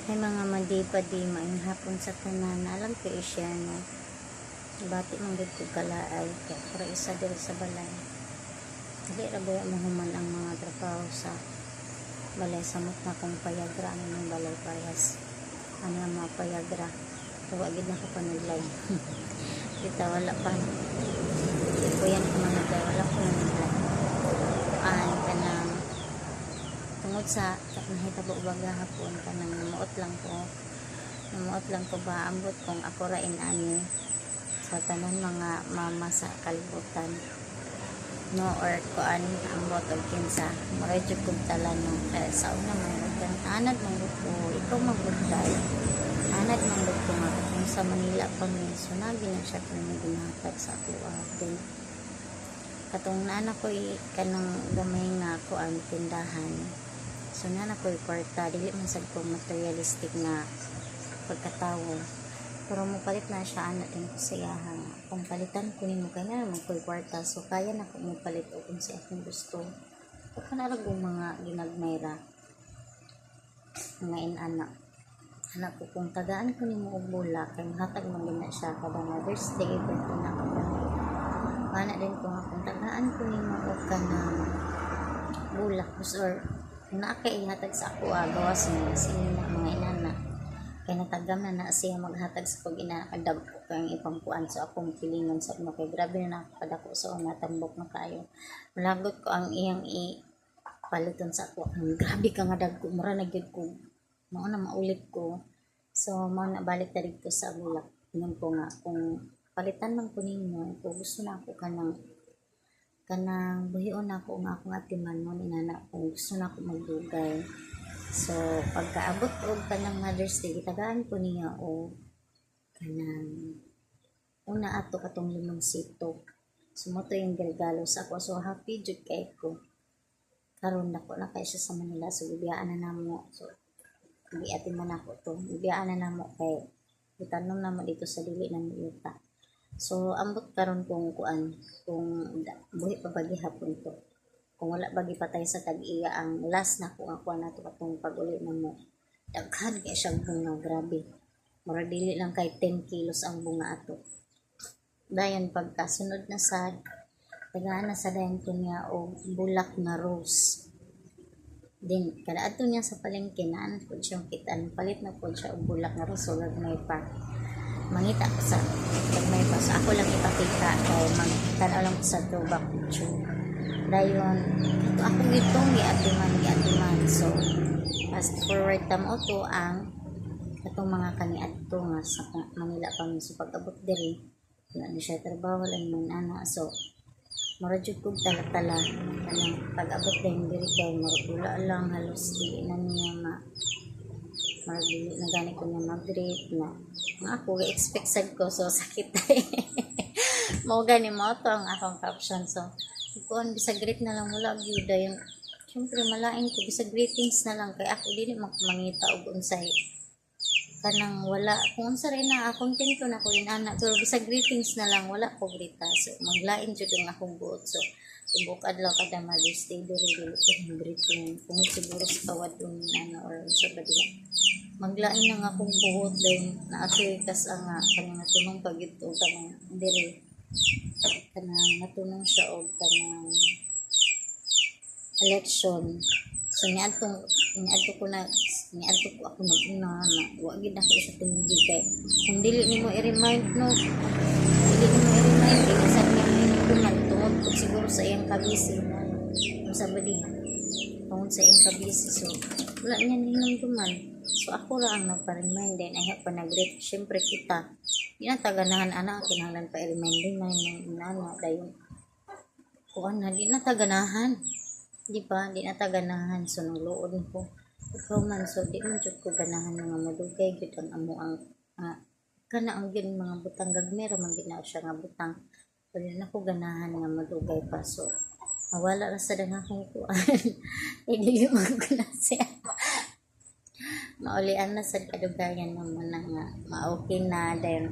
Hay mga madi-padi, maayong hapon sa tanan. Alam ko i-share no. Bati man gud ko kalaay kay ako ra isa diri sa balay. Dili ra ba mahuman ang mga trabaho sa balay, samot na kung payag ra ang inyong balay, parehas ano ang mga payag ra. Wa gid na ko panudlay. Kita wala pa. Kuyan ko manudlay, wala ko manudlay. An kanang tungod sa nahitabo ba gahapon, kanang namuot lang ko ba, ambot kung ako ra in-ani sa tanan mga mama sa kalibutan no, or kuan, ambot og kinsa mura jud kog tala no. Kaya sa una man gud kan anad man gud ko, ikaw man gud kay anad man gud ko nga kung sa Manila pa mi, so nagi na siya kung ginahatag sa ako. Then katong naa na ko'y kanang gamay nga kuan, tindahan, so naa na ko'y kwarta. Dili man sad ko materialistic nga pagkatawo, pero mopalit na siya, ana din ko sa iyaha, kung palitan ko nimo kay naa man ko'y kwarta, so kaya na ko mopalit og unsa akong gusto. O kana ra kong mga ginagmay ra mga inana. Anak ko, kung tagaan ko nimo og bulak kay mohatag man gid na siya kada Mother's Day, birthday na ko. Ana din ko nga kung tagaan ko nimo og kanang bulak or naa kay ihatag sa ako, gawas ni sini na mga inana, kay natagam na na siya maghatag sa pag ina, kadagko kay ang ipangkuan. So akong pilingon sa una kay grabe na nakakadako sa una, tambok na kaayo. Malagot ko ang iyang i paliton sa ako, ang grabe ka nga dagko, mura na gyud ko mao na maulit ko. So mao na, balik ta didto sa bulak. Ingon ko nga kung palitan man ko ninyo, kung gusto na ako kanang kanang buhion na ako nga akong atiman mo inana, kung gusto na ako magdugay. So pagkaabot og kanang Mother's Day, gitagaan ko niya og kanang una ato katong limongsito. So mo to yung regalo sa ako. So happy jud kay ko. Karon dako na kay siya sa Manila, so gibiyaan na namo. So giatiman nako to. Gibiyaan na namo kay itanom namo dito sa dili na yuta. So ambot karon kung kuan, kung buhi pa ba gihapon to. Kung wala ba gipatay sa tag-iya ang last na ko nga kuan nato katong pag-uli namo. Daghan kay siya bunga, grabe. Mura dili lang kay 10 kilos ang bunga ato. Dayon pagkasunod na sad, tagaan na sa dayon ko niya og bulak na rose. Din kada adto niya sa palengke, naan po siya kita, palit na po siya og bulak na rose. So gagmay pa. Mangita ko sa gagmay pa. So ako lang ipakita kay magtanaw lang ko sa throwback picture. Dayon ito akong itong giatiman giatiman. So fast forward ta, mo to ang katong mga kaniadto nga sa Manila pa mi. So pag-abot diri, wala na siya trabaho, wala naman ana. So mura jud kog tala-tala kanang pag-abot din diri kay murag wala lang, halos dili na niya ma murag dili na gani ko niya mag-greet na nga ako ga-expect sad ko. So sakit mo gani mo to ang akong caption. So kuan, bisag greet na lang, wala gyud. Dayon syempre malain ko, bisag greetings na lang, kay ako dili man ko mangita og unsay kanang wala, kung unsa rin na kontento na ko inana, pero bisag greetings na lang, wala ko grita. So maglain jud ang akong buot. So tibuok adlaw kada Mother's Day diri, dili ko yung greeting kung siguro sa kawadon ana or unsa ba diha. Maglain ang akong buot. Then naatoy kas ang nga kanang natunong pag ito kanang diri, kanang natunong siya og kanang election. So niadto ko na, niadto ko ako nag-una na wa gid ako sa tinugi kay kung dili nimo i-remind no, dili nimo i-remind, dili sad niya mahinumduman tungod pud siguro sa iyang kabisi na unsa ba diha, tungod sa iyang kabisi. So wala niya nahinumduman. So ako ra ang nagpa-remind. Then ay pa nag-greet. Syempre kita di na ta ganahan ana, kinahanglan pa i-remind remind ng inana. Dayon kuan na, di na ta ganahan, di ba? Di na ta ganahan. So nang luod ko ikaw man. So di man jud ko ganahan nga madugay gyud ang amo ang kana ang gyud mga butang, gagmay ra man gyud na siya nga butang. Wala na ko ganahan nga madugay pa. So mawala ra sad ang akong kuan, dili man ko na siya maulian na sad kadugayan naman na nga ma-okay na. Then